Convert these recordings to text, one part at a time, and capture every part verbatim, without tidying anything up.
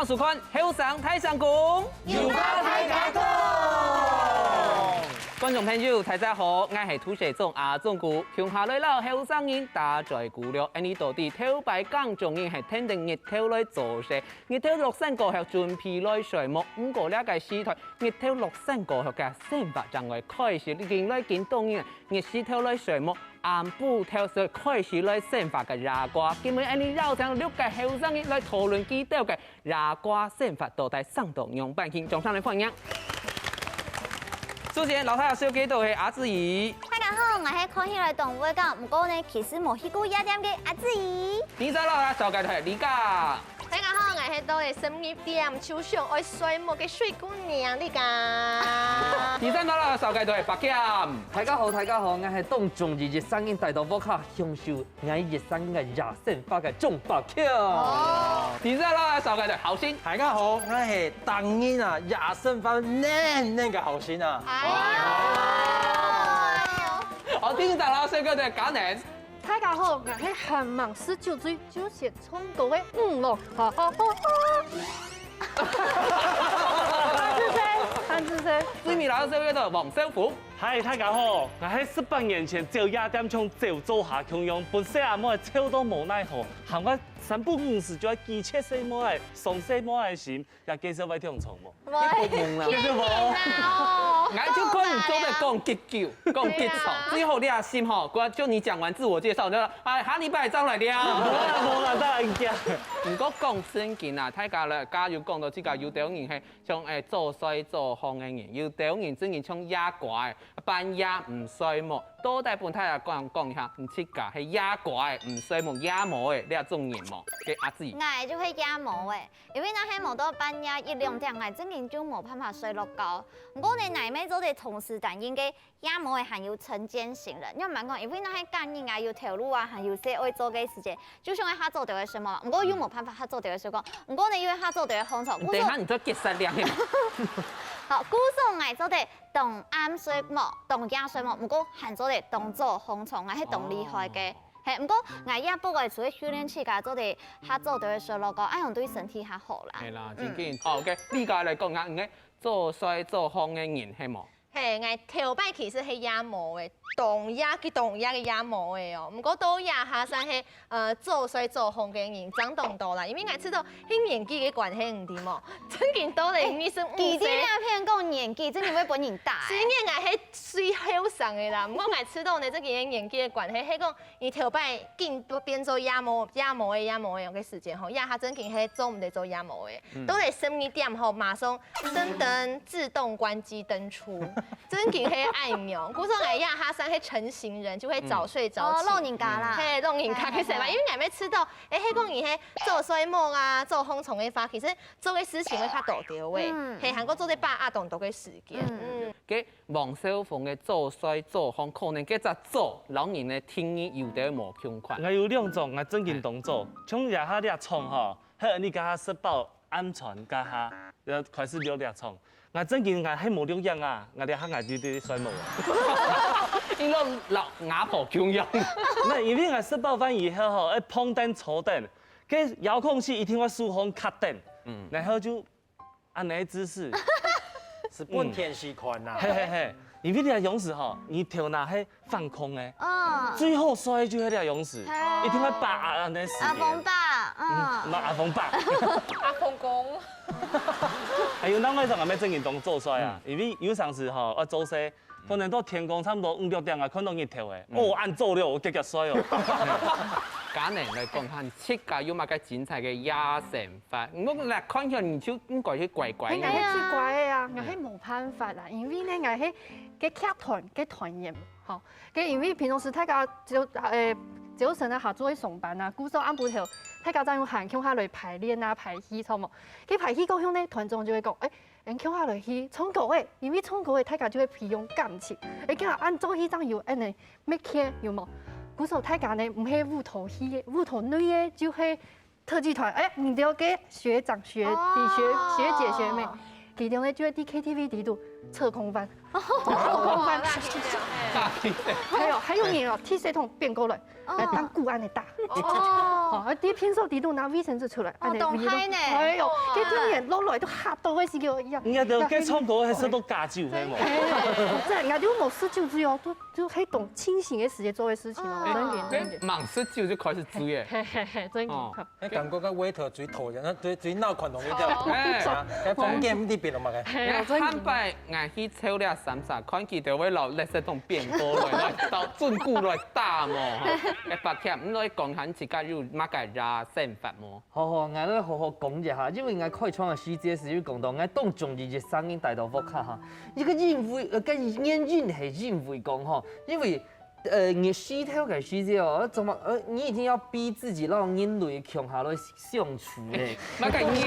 收看《後生大聲公》，有話大家講。觀眾朋友，大家好，𠊎係主持人阿忠哥，共下來摎後生人打嘴鼓了。恁呢到底頭擺耕種人係跈等日頭來做事，日頭落山過後準備來睡目。毋過這個時代，日頭落山過後个生活正會開始緊來緊多人，日時頭來睡目，暗晡頭就開始來生火个野瓜。今晡日𠊎等邀請六個後生人來討論佢兜个野瓜生活到底生到仰般形，掌聲來歡迎。首先，摎大家紹介到係阿志怡。大家好，𠊎係看起來當會搞，毋過呢，其實無去過夜店个阿志怡。第二，摎大家紹介到係李嘉。大家好，𠊎係到了深夜店就想愛睡目个水姑娘李嘉。第三，摎大家紹介到係白camp。大家好，大家好，𠊎係當中意一儕人戴到屋下享受 𠊎一儕人个夜生活个鍾伯強。哦。第四，摎大家紹介个係豪信。大家好，𠊎係逐日啊夜生活恁恁个豪信啊。哎喲。好，第五，摎大家紹介个係嘉年。大家好，𠊎係還吂食酒醉就先唱歌个五郎，哈哈哈哈。看是誰？看是誰？最尾，摎大家紹介个係王少福。 嗨，大家好，𠊎係十八年前走夜店像走灶下共樣，分細阿妹湊到無奈何，喊𠊎三不五時就愛拒絕細妹仔、傷細妹仔个心，也介紹會聽眾無？喂，你不懵啦。騙人啦哦！𠊎就看你做得講幾久，講幾長，對啊。最後你个心吼，我就你講完自我介紹，你就說，哎，下禮拜再來聊。無啦，無啦，當然驚。毋過講正經啊，大家咧，加有講到這個，有兜人係像，哎，早睡早䟘个人，有兜人正經像夜瓜仔， 半夜毋睡目，到底分大家講講一下，你自家係夜瓜仔，毋睡目夜貓仔這種人無？該阿志。𠊎就係夜貓仔，因為若係無到半夜一兩點，𠊎正經就無辦法睡落覺。毋過呢，𠊎乜做得同時擔任个夜貓仔還有晨間型人，仰般講，因為若係假日啊，有頭路啊，還有事愛做个時節，就想愛較早兜仔睡目，毋過又無辦法較早兜仔睡覺。毋過呢，因為較早兜仔䟘床，等一下你就結煞了。好，故所𠊎做得 當暗睡目，當夜睡目，毋過還做得當早䟘床，𠊎係當厲害个。哦。嘿，毋過𠊎也不過除了訓練自家做得較早兜仔睡落覺，恁樣對身體較好啦。係啦，嗯。正經。哦，OK，你家來講下，你个早睡早䟘个人係無？嘿，𠊎頭擺其實係夜貓仔，當夜，佢當夜个夜貓仔哦。毋過到這下算係 呃，早睡早䟘个人正當多啦，因為𠊎知道係年紀个關係，你知無？正經到了二十五歲。佢在這片講年紀，正經會分人打。雖然𠊎係最後生个啦，毋過𠊎知道呢，正經係年紀个關係，係講你頭擺緊變做夜貓，夜貓仔，夜貓仔个時間吼，這下正經係做毋得做夜貓仔。嗯。到了十二點吼，馬上 噔噔自動關機登出，正經係恁樣。故所𠊎這下算係晨型人，就會早睡早起。哦，老人家啦。嘿，老人家个生活，因為𠊎乜知道，欸，係講你係早睡目啊，早䟘床个話，其實做个事情會較多兜仔，嗯。嘿，還過做得把握當多个時間。嗯。嗯。該王少峰个早睡早䟘，可能該隻早摎人个定義有兜無共款。𠊎有兩種，𠊎正經當早，像這下這床吼，係你這下食飽 暗床該下，就開始溜這床。𠊎正經𠊎係無錄影啊，𠊎這下𠊎就在睡目啊。你摎老阿婆共樣。那因為𠊎食飽飯以後吼，愛放等坐等，該遙控器一定愛手項卡等，嗯。然後就恁呢个姿勢。係分電視看啊。嘿嘿嘿，因為這樣時吼，你頭那係 放空个。嗯。最好睡就係這樣時，嘿。一定愛把握恁呢時間。阿峰爸，嗯。嗯，毋係阿峰爸。阿峰公。還有另外一種，𠊎乜正經當早睡啊，嗯。因為有當時吼，愛做事，可能到天光差不多五六點啊，看到日頭欸，嗯。哦，恁早了，𠊎遽遽睡哦。嘉年來講下，自家有麼个精彩个夜生活？𠊎來看起來你就應該係乖乖个。應該係最乖个啊，嗯。𠊎係無辦法啦，因為呢，𠊎係个劇團个團員，吼。 該因為平常時大家朝，欸，朝晨啊，下晝去上班啊，故所暗晡頭，大家正有閒共下來排練啊、排戲，著無？該排戲過後呢，團長就會講，欸，𠊎共下來去唱歌欸，因為唱歌欸，大家就會培養感情。欸，今下恁早去正有恁呢，默契，有無？故所大家呢，毋係舞台戲个，舞台內个，就係 特技團，欸，你兜个學長、學弟、學，哦。學姐、學妹，佢兜呢就會在K T V底肚扯空翻，哦，大氣的，嘿。還有，還有人哦，提水桶變過來，哦。來當鼓恁樣打。哦。哦，啊，你平常你都拿衛生紙出來，哦，恁樣圍到，當嗨呢。哎喲，哦。這天眼落來都嚇到會死个一樣。人家都該唱歌還係都假酒，係無？哎，真的，人家就無事就只有都，就很懂清醒的時間做的事情哦，哦。真的，真的。這忙食酒就開始醉耶。嘿，嘿，嘿，真的。哦。 該感覺該waiter最討厭，最，最鬧款同你講。哎。啊，該風景毋知變了嘛該。哎，真的。上擺𠊎去抽了三儕，看佢兜會摎垃圾桶變過來，來倒轉過來打無，吼。哎，白客，你來講下自家有麼个野生法無？好好，𠊎來好好講一下，因為𠊎開場个時節係有講到，𠊎當中意一聲音帶到屋下哈。一個因為，呃，該原因係因為講吼，因為 呃，你石頭个世界哦，怎麼，呃，你一定要逼自己讓人類共下來相處嘞？那個人類，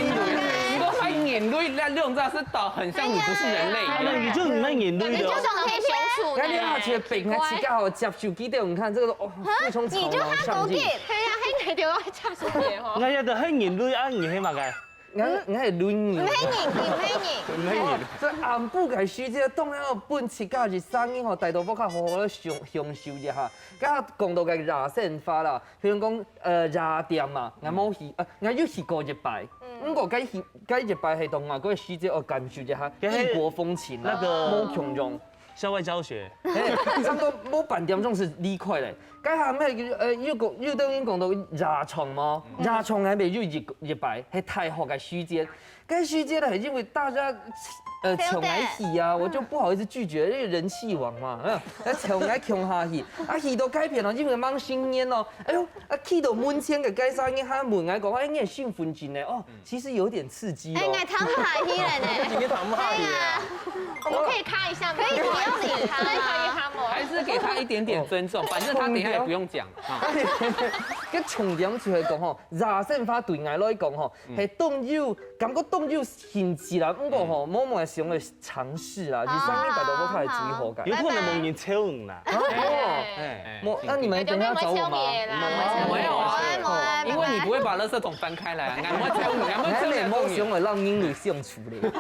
你都說人類，那兩隻是到很像你不是人類一樣。哎呀，你就你們人類的。你就從天上，那你要去逼，那自家好接受，記得你看這個，哦，非常吵鬧，你就很狗屁。對呀，很狗屁，我接受你吼。那要的很人類啊，你黑嘛該？ 𠊎，𠊎係輪椅。毋係人，毋係人。毋係人。所以暗晡个時節，當然愛分自家一儕人吼，帶到屋下好好仔享，享受一下。剛剛講到个野生花啦，譬如講，呃，野店嘛，𠊎無去，呃，𠊎有去過一擺。毋過該去，該一擺係同外國个時節，愛感受一下異國風情啦，那個無共樣。 校外教學。嘿，差不多無半點鐘就離開咧。該下咩，呃，又講，又等於講到夜場嘛，夜場還沒有一，一擺，係大學个時節。該時節呢，因為大家，呃，搶來去啊，我就不好意思拒絕，因為人氣王嘛，嗯，那搶來搶下去，啊，去到該片哦，因為蠻新鮮哦，哎喲，啊，去到門前个該儕人還問𠊎講，哎，你个身份證呢？哦， 其實有點刺激哦。哎，𠊎談不下去了呢。今天談不下去了啊。對啊，我們可以卡一下嗎？可以不用理他嗎？可以卡一下嗎？還是給他一點點尊重，反正他等一下也不用講啊。該重點就係講吼，野生花對𠊎來講吼，係當有，感覺當有興趣啦。毋過吼，無夢想个 嘗試啦，你上面擺到屋下係最好个。有可能無人招你啦。啊，哦，哎，無，那你們等一下找我嗎？沒有啊，沒有啊，因為你不會把垃圾桶翻開來啊，𠊎毋會招你，𠊎毋會招你。還沒夢想了，讓人類相處咧。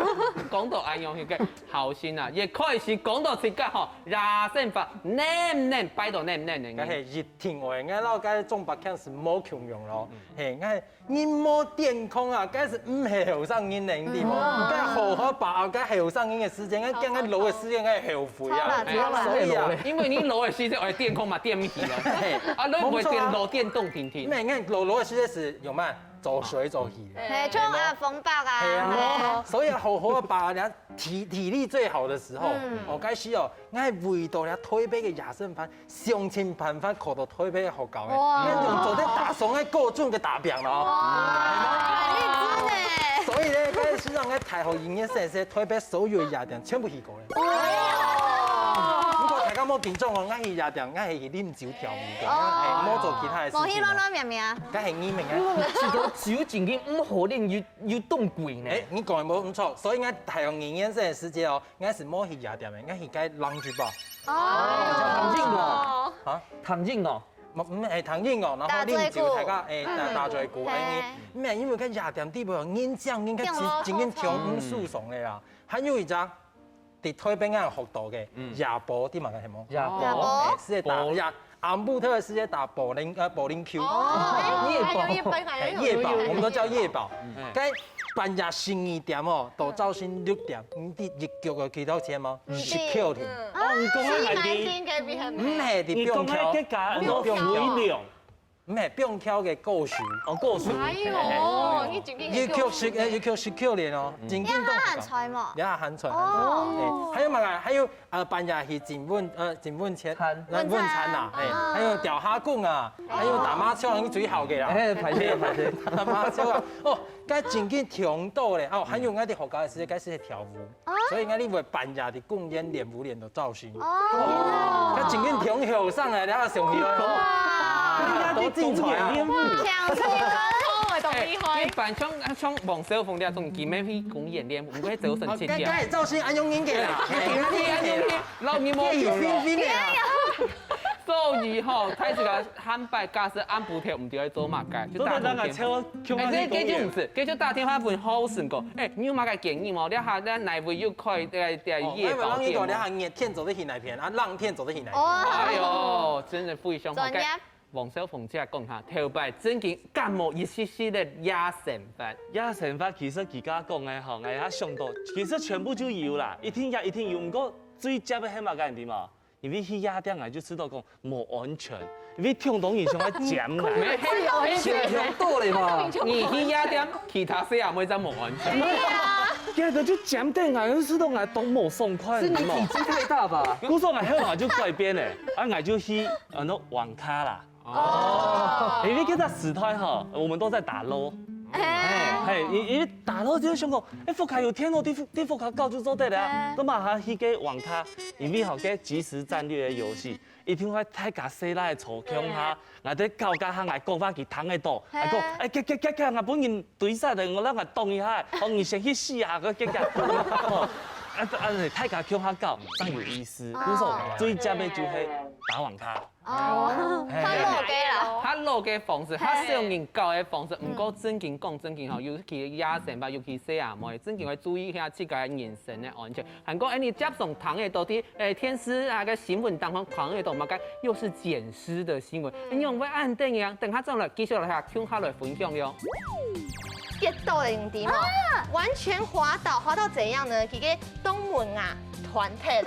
講到恁樣，那個好心啊，也開始講到自家吼，野生花，恁恁，拜託恁恁，該係一定會，𠊎摎該種白強係無共樣咯，嘿，𠊎 人無電筒啊，該係毋係後生人呢，你知無？該好好把握該後生人个時間，該驚該老个時間，該後悔啊。著啦，著啦。所以啊，因為你老个時間，哎，電筒嘛電毋起了。嘿，啊，你會電，無錯啊。老電動停停。毋係，你看老，老个時間係有嘛？做水做戲。嘿，像啊，風暴啊。嘿啊，嘿啊。所以啊，好好把握，你看體，體力最好的時候，嗯。哦，該時哦，𠊎為到了台北个野生番， 想盡辦法考到台北个學校个，哇。恁樣做得打爽个高中个打拚咯。哇，勵志呢！所以呢，該時常个大學音樂先生，台北所有个夜店全部去過咧。哇。毋過大家莫緊張哦，𠊎去夜店，𠊎係去啉酒跳舞个，哦。哎，莫做其他个事情哦。無去亂亂命命啊。該係你命啊。去到酒精个毋好啉，又，又凍鬼呢。哎，你講个無毋著，所以𠊎大學二年生个時節哦， 𠊎係無去夜店个，𠊎去該lounge bar。哦。聽音樂。啊？聽音樂。毋，毋係聽音樂，然後啉酒，打嘴鼓。大家，哎，打，打嘴鼓，嘿。恁樣。毋係，因為該夜店底背人正人較緊，緊緊跳舞舒爽个啦。還有一隻，在台北𠊎學到个，嗯。夜波，你嘛聽無？夜波。夜波。哎，係打夜，暗晡頭个時節打保齡，呃，保齡球。哦，哎，夜保。還有夜班，還有夜保。哎，夜保，我們都叫夜保。嗯。該 半夜十二點哦，到朝晨六點，你知一局有幾多錢嗎？嗯。十箍錢。嗯。哦，你講个係，十箍錢該筆很美。毋係，你講个價，你講个水量。毋係，放橋个故事。哦，故事。哎喲，嘿，嘿。你真个一局十，哎，一局十箍錢哦，嗯。真正當高。你還有鹹菜無？你還有鹹菜，哦。鹹菜。哎，還有麼个？還有 呃，半夜去整溫，呃，整溫泉，餐。呃，溫泉啊，溫泉，哎，啊。還有釣蝦公啊，還有打麻將，你最好个啦。哎，歹勢，歹勢。打麻將啊，哦，該真緊跳到咧，哦，還有𠊎在學校个時節，該時在跳舞，哦。所以𠊎哩會半夜在公園練舞練到朝晨。哦。該真緊跳後生來，你還想起來？哇。人家在公園練舞。哇，強勢。哎，一般像，像黃少峰這種，佢乜去公園練舞，毋會走神去跳。哦，該，該朝晨恁樣个啦。哎，你恁樣个，老你無用咯。這有fin fin个啦。所以吼，大自家下擺假使暗晡頭毋知愛做麼个，就打電話。做得當啊，請我，請我去公園。哎，這，這就毋係，這就打電話問後生哥。哎，你有麼个建議無？這下，這哪位有開，呃，呃，哦，夜保店無？那麼讓你講，這下熱天做得去哪片，啊，冷天做得去哪片？哦。哎喲，真的非常好。專業。黃少峰姐講哈，頭擺正經感冒一息息个夜生活。夜生活其實佢家講个吼，𠊎也想到，其實全部就有啦，一定也一定有，毋過最接个係麼个，你知無？ 因為去夜店啊，就知道講無安全，因為聽到人想愛尖來。沒有安全。強到了嘛。你去夜店，其他細阿妹就無安全。對啊。這个就尖等啊，就知道𠊎當無爽快，是你體積太大吧？故所𠊎後來就改變了，啊，𠊎就去，呃，那網咖啦。哦。因為這个時代哈，我們都在打LOL。哎。哎，因，因為打LOL就想講，哎，屋下有電腦，在屋，在屋下搞就做得了啊。哎。都嘛還去該網咖，因為吼，該即時戰略的遊戲， 一定愛大家細賴坐共下，𠊎在搞該下，𠊎講話佢聽得到，𠊎講，哎，遽遽遽遽，𠊎分人追殺了，𠊎讓𠊎擋一下，哦，你先去死啊，个遽遽。哦，啊，啊，大家共下搞，正有意思。故所最接个就係打網咖。哦，哎，較老个啦。較老个方式，較少人搞个方式，毋過正經講正經吼，尤其夜生活，尤其細阿妹，正經愛注意一下自家个人身个安全。 還過，哎，你接上聽得到的，哎，電視啊，个新聞當中聽得到麼个，又是撿屍的新聞。哎，你會恁樣，等下轉來繼續來共下來分享喲。跌倒了，你知無？啊！完全滑倒，滑到怎樣呢？佢个東門啊，斷忒。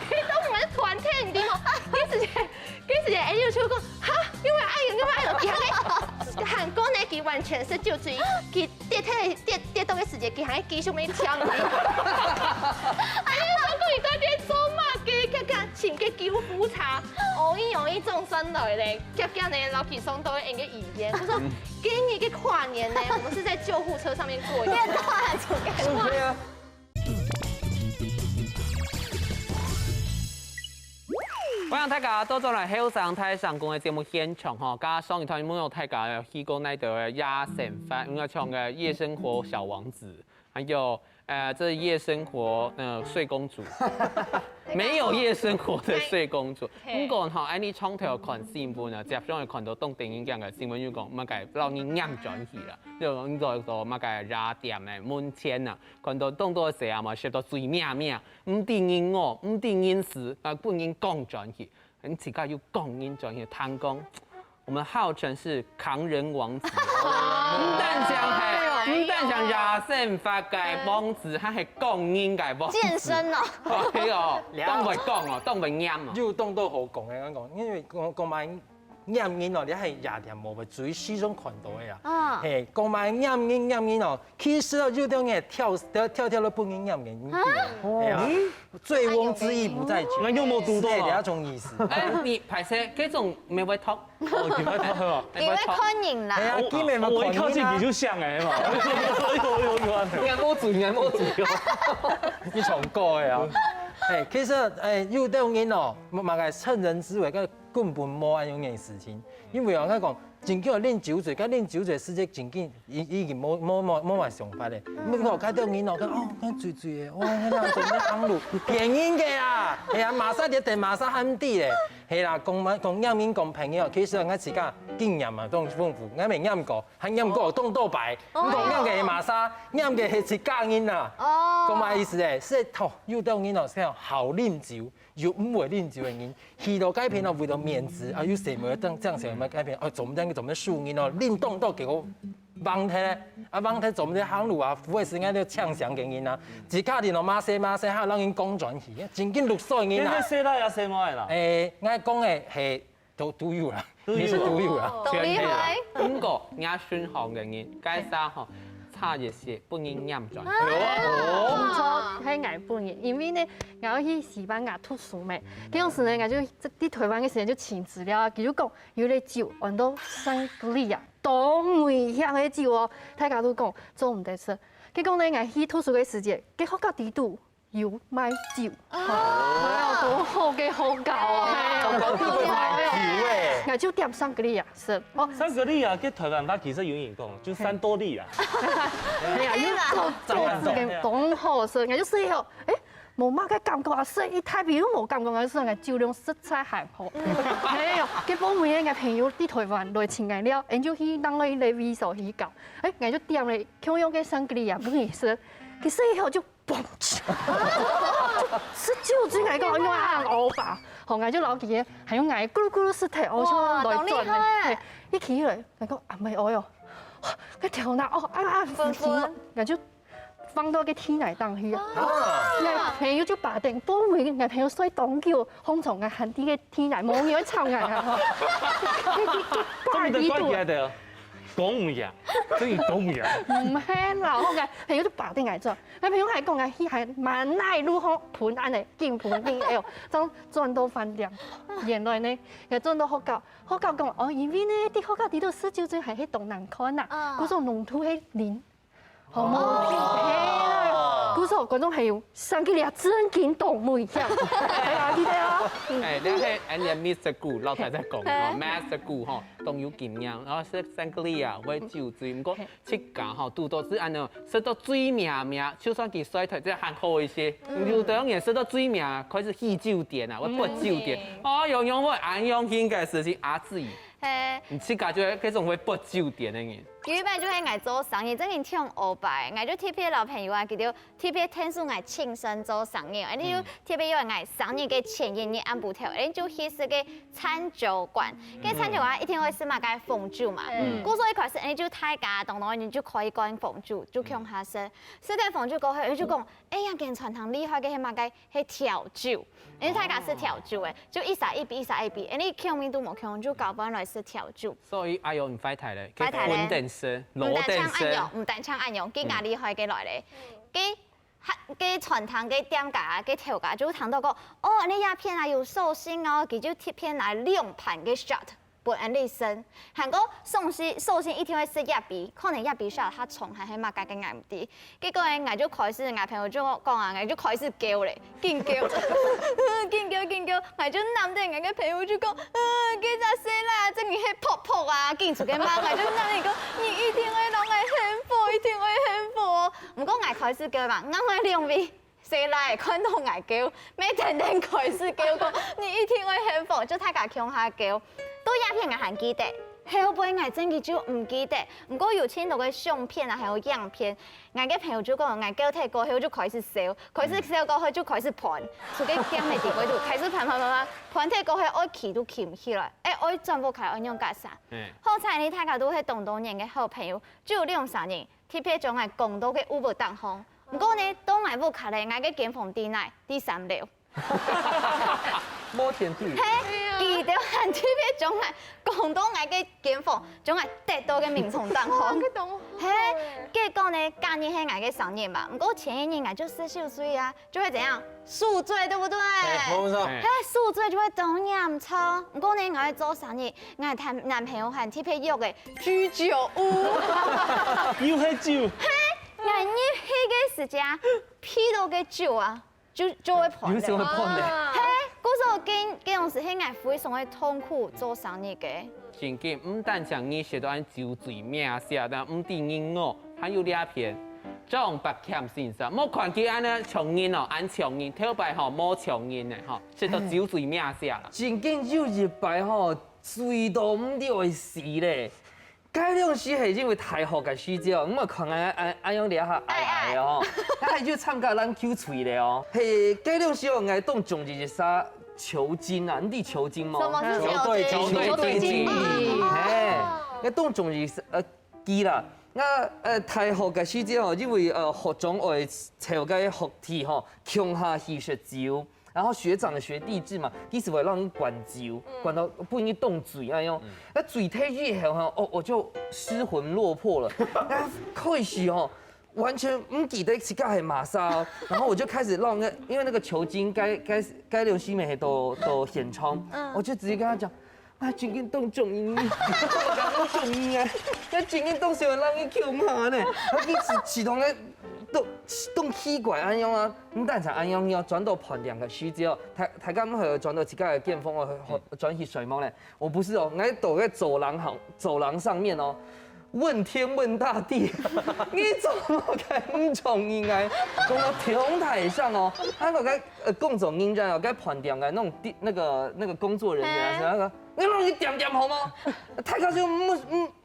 佢東門斷忒，你知無？佢直接，佢直接，哎，就講，哈，因為哎，因為哎，佢還，還過呢，佢完全係就注意，佢 跌忒跌跌倒个時節，佢還繼續愛跳舞。哎呀，我講你到底做麼个？剛剛請个救護車，哦一哦一總算來咧，遽遽呢，老弟送到俺个醫院。我說，今日个跨年呢，我們是在救護車上面過年。歡迎大家倒轉來後生大聲公个節目現場吼，加上一段問候大家去過哪兜个夜生活，應該像个夜生活小王子，還有呃這夜生活呃睡公主，沒有夜生活的睡公主。毋過吼，恁樣長透看新聞啊，接上來看到當頂一樣个新聞有講，麼个讓你黏轉去啦，就講做做麼个夜店个門前啊，看到當多細阿妹，食到醉咩咩。 毋知人餓，毋知人死，啊，分人趕轉去。你自家又趕人轉去，聽講，我們號稱是扛人王子，毋單淨係，毋單淨夜生活个王子，還係趕人个王子。健身哦。哎喲，當會趕哦，當會黏哦。又當到好講个，講，因為講講嘛， 黏人哦，你係夜店無會注意時常看到个啊。啊。嘿，講嘛黏人黏人哦，其實哦，有兜人跳跳跳跳了分人黏人，你知無？啊。嘿啊，醉翁之意不在酒，哎喲。那有沒有堵到啊？是這種意思。哎，你歹勢，這種沒會痛。哦，你會痛哦。你會看人啦。哎呀，哦，基本嘛，我一靠近你就像哎嘛。哎呦哎呦哎呦。你還沒注意，你還沒注意哦。你唱歌个啊。嘿，其實哎，有兜人哦，嘛个趁人之危，个 根本無恁樣个事情。因為哦，𠊎講，真正啉酒醉，該啉酒醉時節真正已，已經無，無，無，無麼想法咧。你看，該兜人哦，講哦，該醉醉个，哇，該樣做得行路，騙人个啊！哎呀，馬上就等馬上喊地咧。係啦，講嘛，講黏人講朋友，其實𠊎自家經驗嘛，當豐富，𠊎也黏過，還黏過當多擺。哦。你講黏个係麼儕，黏个係自家人啊。哦。講麼意思咧？係，吼，有兜人哦，係好啉酒， 又毋會啉酒个人，去到該片哦，為了面子啊，又係無正正想麼該片，哦，做毋得做毋得輸人哦，啉當多結果忘忒咧，啊，忘忒做毋得行路啊，服務生該就嗆聲个人啊，自家人哦，罵聲罵聲，還有讓人講轉去，真緊六歲人啊。你係細倈也細妹啦？誒，𠊎講个係都都有啦，都有。你係都有啦。哦，當厲害。毋過，若順行个人，該儕吼， 差一息，分人黏轉。啊。哎喲，毋錯，係𠊎本人，因為呢，𠊎愛去西班牙讀書咩，該當時呢，𠊎就在台灣个時間就尋資料啊，佢就講有個酒安到sangria，當危險个酒哦，大家都講做毋得食。結果呢，𠊎去讀書个時節，該學校底肚 有賣酒。啊。哎喲，當好个學校哦。學校底肚賣酒誒。𠊎就點sangria食。哦。Sangria个台灣話其實有人講，就三多利啊。哎呀，又做做事个當好食，𠊎就食了，誒，無麼个感覺啊，食一大杯都無感覺啊，所以𠊎酒量實在還好。哎喲，該晡尾𠊎朋友在臺灣來尋𠊎尞，𠊎就去另外一個位所去搞，哎，𠊎就點了共樣个sangria分佢食，佢食以後就嘣，就食酒醉，𠊎講用啊，好吧，好，𠊎就摎佢，還用𠊎咕嚕咕嚕食忒，我想來轉个，哇，當厲害。嘿，一起來，𠊎講啊，毋係哦喲，該頭那哦，啊啊，昏昏。𠊎就 放到該地泥頂去啊。𠊎朋友就把等，晡尾𠊎朋友睡當久，䟘床𠊎還在該地泥，無人會吵𠊎啊。該該該把耳朵，講毋贏，真係講毋贏。毋係啦，𠊎朋友就把等𠊎轉，𠊎朋友還講𠊎去還滿哪路吼，噴恁呢，緊噴緊，哎喲，正轉到飯店。原來呢，𠊎轉到學校，學校講哦，因為呢，在學校裡肚食酒醉還係當難看吶，故所弄出去啉。 好無？係啦，故所觀眾朋友，上个月正經當危險，哎呀，記得哦。哎，你係俺个Mister Gu，老太太講哦，Master Gu吼，當有經驗，然後食sangria會酒醉，毋過自家吼，堵到係恁樣，食到醉咩咩，就算佢睡忒，這還好一些。有兜人食到醉咩，開始去酒店啊，會發酒癲，哎喲，仰會恁樣，應該係阿志。 係。你自家就係該種會發酒癲个人。有一擺就係𠊎做生日，正經忒烏白，𠊎就特別摎朋友啊，佢兜特別𢯭手𠊎親身做生日，恁呢就特別約𠊎生日个前一日暗晡頭，恁呢就去食个餐酒館。該餐酒館一定會食麼个紅酒嘛。故所一開始，恁呢就大家當多人就開一罐紅酒，就共下食。食忒紅酒過後，就講，哎呀，今餐廳厲害个係麼个？ 係調酒，因為大家食調酒誒，就一儕一杯，一儕一杯，因為共樣都無共樣，就交換來食調酒。所以哎喲，你壞忒了，壞忒了。分等食，毋單淨恁樣，無等食。毋單淨恁樣，更加厲害个來咧。該還該餐廳个店家啊，該頭家就聽到講，哦，恁呢這片啊有壽星哦，佢就特別拿兩盤个shot。 分恁呢食。還過壽星壽星一定會食一杯，可能一杯shot較重還係麼个个𠊎毋知。結果呢，𠊎就開始，𠊎朋友就講啊，𠊎就開始噭咧，緊噭，緊噭緊噭，𠊎就攬等𠊎个朋友就講，呃，該隻細倈正經係璞璞啊，緊出去罵，𠊎就攬等佢講，你一定會讓𠊎幸福，一定會幸福哦。毋過𠊎開始噭嘛，𠊎兩位 細倈看到𠊎噭，乜跈等開始噭講，你一定會幸福，就大家共下噭。到這片𠊎還記得，後背𠊎正經就毋記得。毋過有盡多个相片啊，還有影片，𠊎个朋友就講，𠊎噭忒過後就開始笑，開始笑過後就開始盤，就該店个底背肚開始盤盤盤盤，盤忒過後愛企都企毋起來，哎，愛轉屋下愛仰結煞。好彩呢，大家都係當多年个好朋友，就有兩三人 特別將𠊎扛到該屋背頂項。毋過呢，到𠊎屋下咧，𠊎个間房在哪？在三樓。無電梯。係，佢兜還特別將𠊎扛到𠊎个間房，將𠊎擲到該眠床頂項。係，結果呢，隔日係𠊎个生日嘛，毋過前一日𠊎就十九歲啊，就會怎樣？ 宿醉，對不對？哎，沒錯。係，宿醉就會當嚴重。毋過呢，𠊎愛做生日，𠊎个男朋友還特別約个居酒屋。又係酒。係，𠊎入去个時節，鼻到个酒啊，就就會破了。有時候會破的。係，故所該該種時係𠊎非常个痛苦做生日个。 真經，毋單淨你食到恁酒醉咩瀉，但毋知你哦，還有這片張伯謙先生，莫看佢恁樣像人哦，恁像人，頭擺吼無像人呢吼，食到酒醉咩瀉啦。真經有一擺吼，醉到毋知愛死咧。該量時係因為大學个時節哦，毋好看恁恁恁樣這下矮矮哦，他還去參加籃球隊咧哦。係，該量時哦，𠊎當中意一儕球經啊，你知球經無？什麼是球經？球隊經理。球隊經理。哦。係，𠊎當中意呃佢啦。啊呃大學个時節哦，因為呃學長愛湊該學弟吼，共下去食酒。 然後學長的學弟制嘛，其實會讓你灌酒，灌到分你凍嘴哎喲。那嘴忒以後哈，哦，我就失魂落魄了。那開始哦，完全毋記得自家係麼儕哦。然後我就開始讓那，因為那個球經該該該流西美都都現場，我就直接跟他講， 啊，真經當中意你，當中意啊！啊，真經當想愛摎你共下呢。啊，佢自自動个，當當奇怪恁樣啊！毋單淨恁樣，你愛轉到飯店个時節哦，大大家毋係轉到自家个間房哦，轉去睡目呢。我不是哦，𠊎到該走廊行走廊上面哦，問天問大地，你做麼个毋中意𠊎？講到天台上哦，還有該呃工作人員哦，該飯店个那種地那個那個工作人員啊，嘿。那個，你讓你恬恬好嗎？大家就毋毋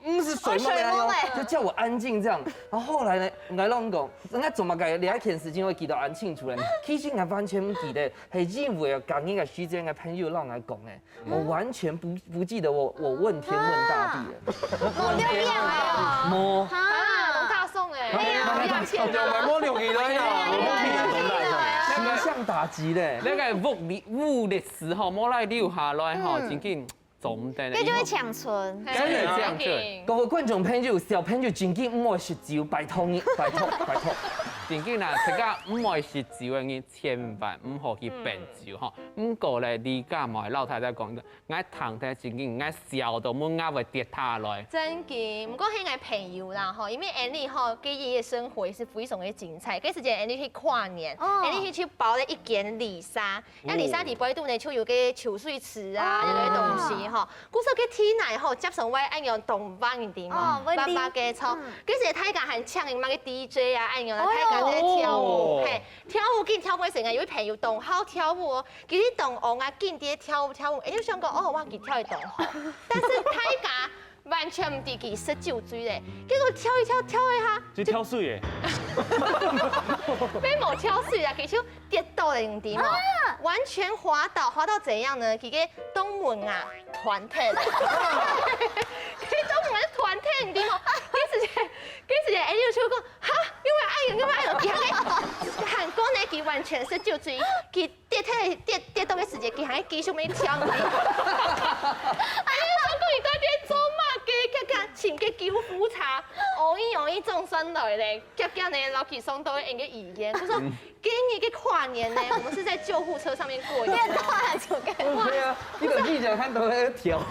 毋使睡夢的那種，哦，睡夢欸。就叫我安靜這樣。然後後來呢，𠊎攏講，人家怎麼改？兩件事情我記得很清楚了，其實我完全不記得，係因為啊，講那個時間，我朋友讓我講的。 我完全不不記得我我問天問大地了。無重要啊。無，哈，都大送哎，哎呀，有沒有六起來啊？形象打擊嘞。那個物理物理時候，莫來留下來吼，嗯。真緊做毋得。這就會搶存。真的這樣子。各位觀眾朋友、小朋友，真緊毋好食酒，拜託你，拜託拜託。真緊啦，大家毋愛食酒个人，千萬毋好去拚酒吼。毋過咧，你家嘛，老太太講个，𠊎聽得真緊，𠊎笑到門牙會跌下來。真个，毋過係𠊎朋友啦吼，因為Annie吼，佢个生活也是非常的精彩。該時節Annie去跨年，哦。Annie去去包了一間旅社，該旅社底背肚呢就有個泅水池啊，哦。那個東西吼。故所該地泥吼，接上會恁樣動畫，你知無？哦，會畫畫个，著。嗯。該時大家還請麼个DJ啊，恁樣啦，哦喲。大家在跳舞，哦。嘿，跳舞緊跳舞个時間，有位朋友當好跳舞哦，佢當戇啊，緊在跳舞跳舞，哎，就想講，哦，我佢跳得當好，但是大家 完全毋知佢食酒醉咧，結果跳一跳，跳一下，就跳水耶。並無跳水啊，佢就跌倒了，你知無？完全滑倒，滑到怎樣呢？佢个東門啊，斷忒了。佢東門斷忒，你知無？該時節，該時節，哎，就想講，哈，因為愛人，因為愛人，佢還在，還講呢，佢完全食酒醉，佢 跌忒跌跌倒个時節，佢還繼續在跳舞。哎呀，我講你到底做麼个？看看請個救護車，哦咦哦咦總算來咧，遽遽呢，老佢送到𠊎个醫院。佢說，今年个跨年呢，我們是在救護車上面過年哦。變大了就跟對啊，你的力量看都在跳。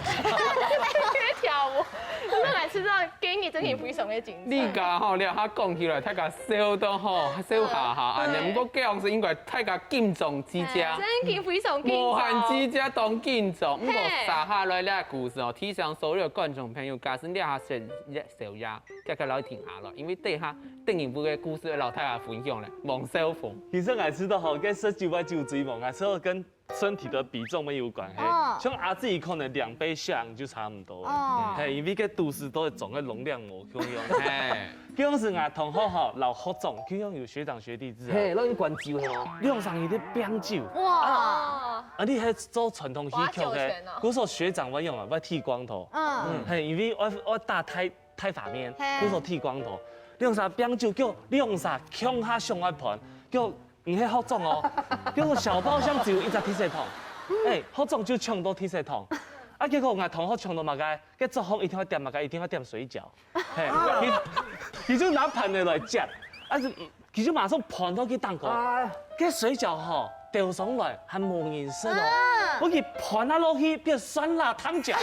跳舞，我來知道今年真的非常的精彩。你家吼，了下講起來，大家笑到吼，笑哈哈恁呢。毋過這樣子應該大家緊張之家。真緊非常緊張。無閒之家當緊張，毋過嘿。接下來這故事哦，提醒所有觀眾朋友，假使這下食宵夜，遽遽來停下來，因為等下等一步个故事會摎大家分享咧，黃少峰。其實𠊎知道吼，跟食酒啊酒醉無，𠊎知道跟身體的比重也有關係。哦。像阿志可能兩杯下就差不多了。哦。嘿，因為該肚屎都會裝个容量無共樣。嘿，該樣時𠊎同學吼，摎學長，就像有學長學弟制啊。嘿，讓你灌酒係無？兩三日的冰酒。哇，哦，啊，你還做傳統戲曲划酒的拳哦，故所學長我用啊，我剃光頭。嗯，嘿，因為我我打太太發面，嘿。故所剃光頭。兩儕拚酒，叫兩儕共下上一盤，叫毋係學長哦，叫做小包廂只有一隻鐵絲桶，哎，學長就搶到鐵絲桶，啊，結果𠊎同學搶到麼个，該桌項一定愛點麼个，一定愛點水餃，嘿，佢佢就拿盤仔來接，啊，是佢就馬上盤到佢當高。啊，該水餃吼，掉上來還無人食哦。啊。我佢盤啊落去變酸辣湯餃。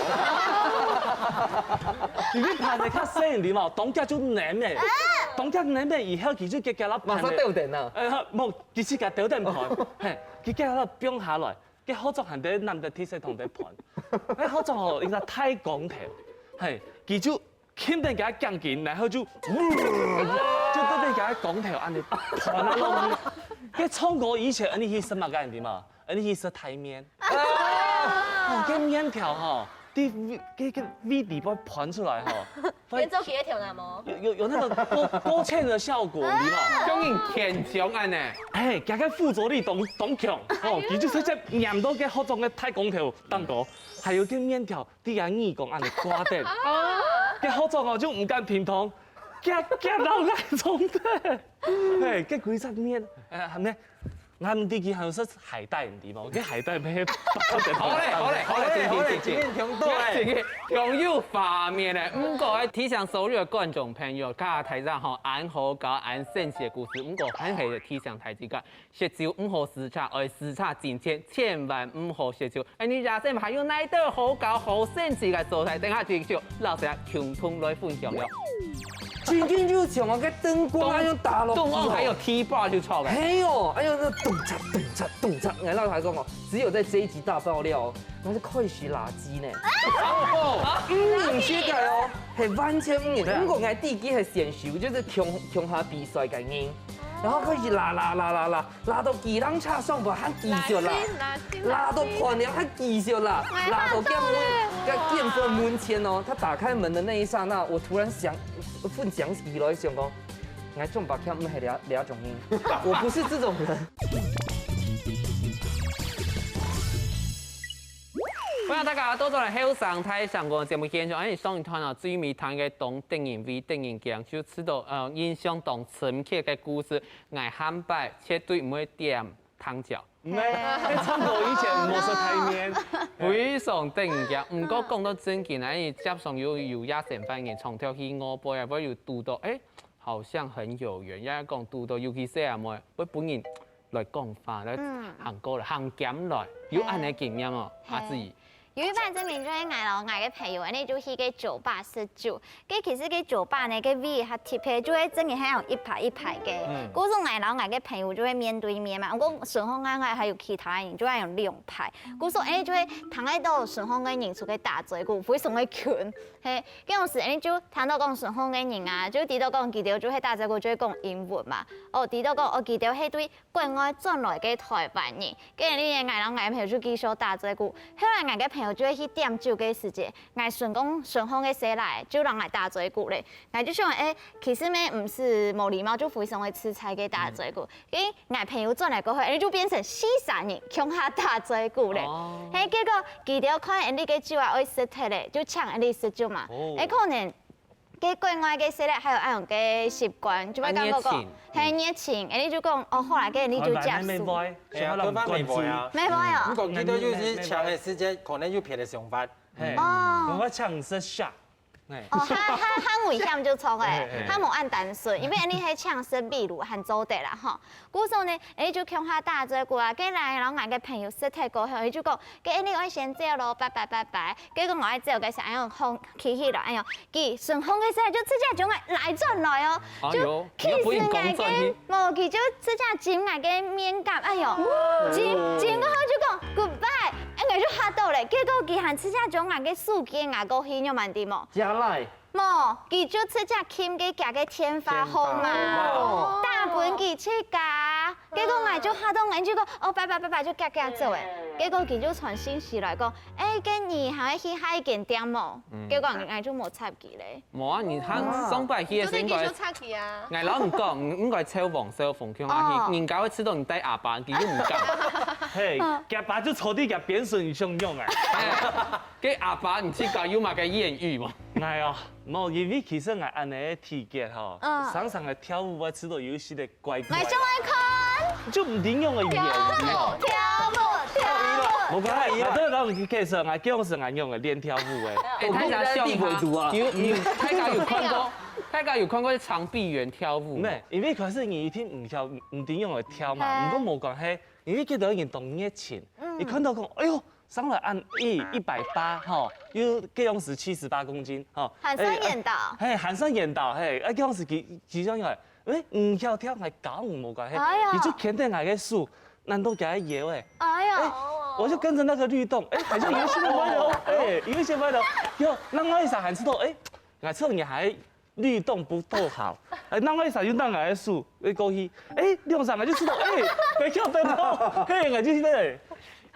因為盤仔較細，你知無？當遽就黏咧。當遽黏咧以後，佢就遽遽啦盤咧。馬上掉等啊！呃，無，佢自家掉等盤，嘿，佢遽遽放下來，該學長還在拿等鐵絲桶在盤。該學長吼，一個大光頭，嘿，佢就 牽等佢个頸巾，然後就，就對等佢个光頭恁呢盤啊落去。該唱歌以前，恁呢去食麼个，你知無？恁呢去食大麵。哦，該麵條吼，在該該胃裡背盤出來吼，變做幾個條那無？有有有那個勾勾芡的效果，你知無？像人牽強恁呢。哎，佢个附著力當當強，哦，佢就直接黏到該學長个大光頭當高，還有該麵條 在佢耳公恁呢掛等。該學長哦就毋敢停動，遽遽摎𠊎衝等。嘿，該歸隻麵，呃，還無，𠊎毋知佢還有食海帶，你知無？該海帶咩？好咧，好咧，好咧，停停停停。面窮多欸。這個共有畫面咧。毋過愛提醒所有个觀眾朋友，較大家吼，恁好搞、恁生趣个故事，毋過還係提醒大家， 食酒毋好駛車，愛駛車進前千萬毋好食酒。哎，你這下還有哪兜好搞好生趣个所在？等下繼續，老師啊，共同來分享了。真緊就像啊，該燈光啊，用打落去哦。中央還有T-bar就著个。嘿喲，哎呦，那咚嚓咚嚓咚嚓，哎，那我還講哦，只有在這一集大爆料哦，那是開始垃圾呢。嗯，你們歇改哦。係完全毋會，毋過𠊎知佢係選手，就係共共下比賽个人，然後開始拉拉拉拉拉，拉到佢人車上背還繼續拉，拉到破了還繼續拉，拉到店門，在店門門前哦，他打開門的那一剎那，我突然想，忽然想起來想講，𠊎從白天毋係這這種人，我不是這種人。 歡迎大家倒轉來後生大聲公个節目現場。哎，上一段啊，最尾聽个當得人畏、得人驚，就知道呃印象當深刻个故事，𠊎下擺絕對毋會點糖膠。毋係，差毋多以前無食大麵。非常得人驚。毋過講到正經啊，因為接上有有夜生活个人，常常去外背啊，會有堵到，哎，好像很有緣，也講堵到，尤其細阿妹，會分人 來講話，來行過來，行兼來，有恁个經驗哦，阿志。有一擺正經就係𠊎摎𠊎个朋友，恁呢就去該酒吧食酒。該其實該酒吧呢，該位較特別，就係正經係用一排一排个。故所𠊎摎𠊎个朋友就會面對面嘛，毋過順風啊，𠊎還有其他人，就會用兩排。故所恁呢就會聽得到順風个人出去打嘴鼓，非常个近。嘿，該種時恁呢就聽到講順風个人啊，就知道講佢兜就係打嘴鼓，就會講英文嘛。哦，知道講哦，佢兜係對 國外轉來个台灣人，該日𠊎摎𠊎朋友就繼續打嘴鼓。後來𠊎个朋友就會去點酒个時節，𠊎順講順風个細賴就摎𠊎打嘴鼓咧。𠊎就想，哎，其實咩毋使無禮貌，就非常个自在个打嘴鼓。因為𠊎朋友轉來過後，哎，就變成四儕人共下打嘴鼓咧。嘿，結果佢兜看𠊎俚个酒啊愛食忒咧，就請𠊎俚食酒嘛。哎，可能 該國外个細賴還有恁樣个習慣，就會感覺講很熱情，恁呢就講哦，好啦，該恁呢就接受。哎呀，對方美味啊。美味哦。如果佢兜有時搶个時間，可能有別个想法。嘿，哦。我請你食蝦。嘿。哦，較較較危險就著欸，嘿嘿。較無恁單純，因為恁呢係請食秘魯還做得啦吼。 故所呢，𠊎就共下打嘴鼓啊，該來摎𠊎个朋友食忒過後，𠊎就講，該恁呢愛先走囉，拜拜拜拜。結果𠊎愛走个時，哎喲，風起起來，哎喲，佢順風个時就直接將𠊎拉轉來哦，就氣死𠊎个，無，佢就直接唚𠊎个面頰，哎喲，唚唚過後就講goodbye，哎，𠊎就嚇到咧。結果佢還直接將𠊎个手機拿過去，你有問題無？加來。 無，佢就直接撳該厥个電話號碼，電話號碼。打分佢自家。結果𠊎就嚇到，𠊎就講，哦，拜拜拜拜，就遽遽走欸。結果佢就傳信息來講，哎，該你還愛去下一間店無？嗯。結果𠊎就無插佢咧。無啊，你看上擺去个時應該，就得繼續插佢啊。𠊎摎你講，你應該招黃少峰共下去，哦。人家會知道你帶阿爸，佢又毋敢。嘿，厥爸就坐在厥邊脣，你想仰啊？哎，該阿爸，你自家有麼个豔遇無？ 哎呀，無，因為其實𠊎恁呢个體格吼，嗯。常常个跳舞，𠊎試著有一息个怪怪。𠊎想愛看。就毋知仰个原因吼。跳舞，跳舞，跳舞。無關係，𠊎都摎你介紹，𠊎叫是𠊎仰个練跳舞个。哎，大家想一下，有，有，大家有看過，大家有看過長臂猿跳舞無？無，因為可是你一定毋曉，毋知仰个跳嘛，嘿。毋過無關係，因為見到人當熱情，嗯。你看到講，哎喲， 上來恁一，一百八吼，又該樣時七十八公斤吼。還算緣投。哎，嘿，還算緣投，嘿，啊，該樣時佢，佢想講，哎，毋曉跳，𠊎教你無關係，哎呀。佢就牽等𠊎个手，攬到厥个腰欸。哎呀。哎，我就跟著那個律動，哎，好像有一些歪了哦，哎，有一些歪了哦。喲，另外一儕還試著，哎，𠊎試著你還 律動不夠好。哎，另外一儕又拿𠊎个手，哎，過去，哎，兩儕𠊎就試著，哎，會跳得哦，嘿，𠊎就曉得，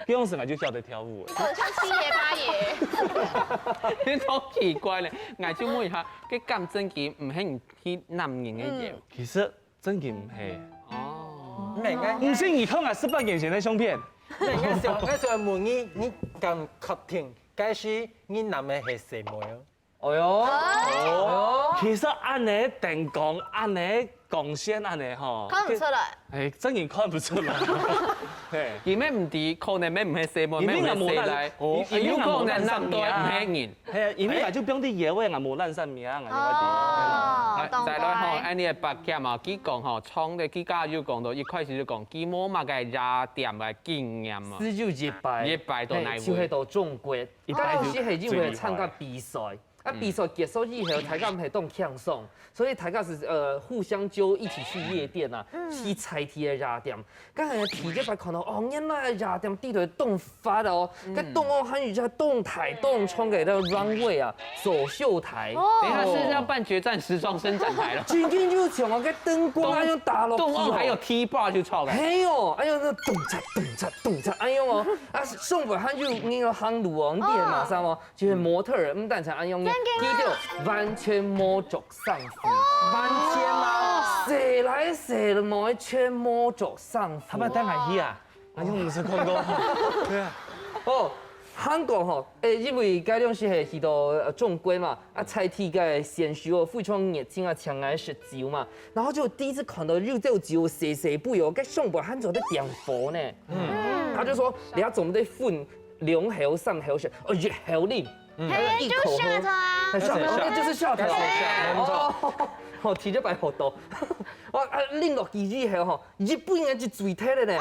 該樣時𠊎就曉得跳舞了。你很像七爺八爺。你好奇怪咧，𠊎就問一下，該敢正經毋係你去攬人个腰？嗯。其實正經毋係。哦。毋係，𠊎，毋信你看𠊎十八年前个相片。毋係，𠊎想，𠊎想問你，你敢確定，該時你攬个係細妹哦？ 哎喲，哎喲。其實恁呢燈光，恁呢光線，恁呢吼，看毋出來。哎，正經看毋出來。嘿。佢乜毋知，可能乜毋係細妹，乜毋係細賴，哦，有可能男仔毋係人。嘿，因為𠊎就放在腰仔，𠊎無攬啥物啊，𠊎就哦，來，再來吼，懂。恁呢个八強啊，佢講吼，唱个佢家有講到，一開始就講，佢無麼个夜店个經驗啊。只有一擺。一擺到哪位？嘿，就係到中國。一擺就，當時係因為參加比賽。啊，比賽結束以後，大家毋係當輕鬆，所以大家係呃互相揪一起去夜店啊，去在地个夜店。該係第一擺看到，哦，原來夜店裡肚當闊哦，該當好看，而且當大當長个該個 runway 啊，走秀台。等一下是要辦決戰時裝伸展台了。真正就像哦，該燈光啊，用打落去哦。東歐還有 T bar 就超个。嘿喲，哎喲，那咚嚓咚嚓咚嚓，哎喲哦，啊，上背還有那個行路哦，你也馬上哦，就是模特兒，毋單淨恁樣，佢兜完全無著衫褲，完全嗎？洗來洗了，完全無著衫褲。他們帶來去啊？哎呦，毋識看過。對啊。哦，韓國吼，誒，因為該當時係去到呃中國嘛，啊，在地个選手哦，非常熱情啊，請𠊎食酒嘛，然後就第一次看到有兜酒細細杯哦，該上背還做得點火呢。嗯，他就說，你要準備分兩口、三口食，哦，一口啉，嗯，一口就下頭啊，很像，哦，那就是下頭。那是下頭。哦，哦，提著白好多。哇，啊，啉落去以後吼， 日本人就醉忒了呢。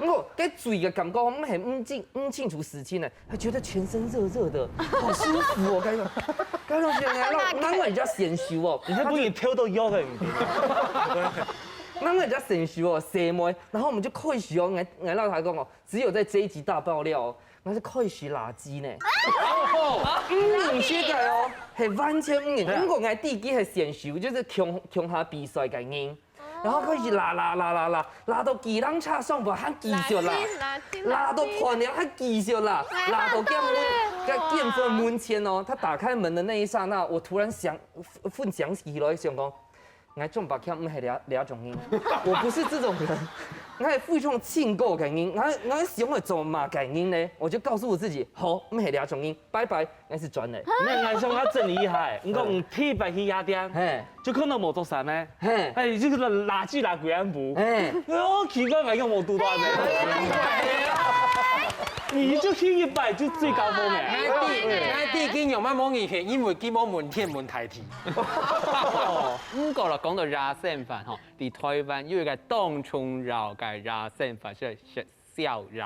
哦，該醉个感覺，毋係毋清毋清楚事情呢，還覺得全身熱熱的，好舒服哦，該個，該種感覺，讓讓人家享受哦。你看不你挑到腰的，你讓人家享受哦，細妹，然後我們就開始哦，來來到台講哦，只有在這一集大爆料哦，那是開始垃圾呢。哦，嗯，現在哦，係完全嗯，如果𠊎第一係享受，就是共共下比賽个人。 然後開始拉拉拉拉拉，拉到計程車上背還繼續拉，拉到飯店還繼續拉，拉到店門，在店門門前哦。他打開門的那一剎那，我突然想，忽想起來想講，𠊎從白天毋係這這種人，我不是這種人，𠊎係非常清高个人，𠊎𠊎想愛做麼个人呢？我就告訴我自己，好，毋係這種人，拜拜。 該係轉來。那𠊎想要整理一下，你講你特別去夜店，嘿，就看到無著衫呢，嘿，哎，這個垃圾拉鬼暗晡，嘿，哦，奇怪，𠊎又無堵到呢。你就去一擺就最高峰哎。𠊎知，𠊎知，佢仰般無人去，因為佢無問天問大地。毋過啦，講到夜生活吼，在台灣有一個當重要个夜生活係食 宵夜。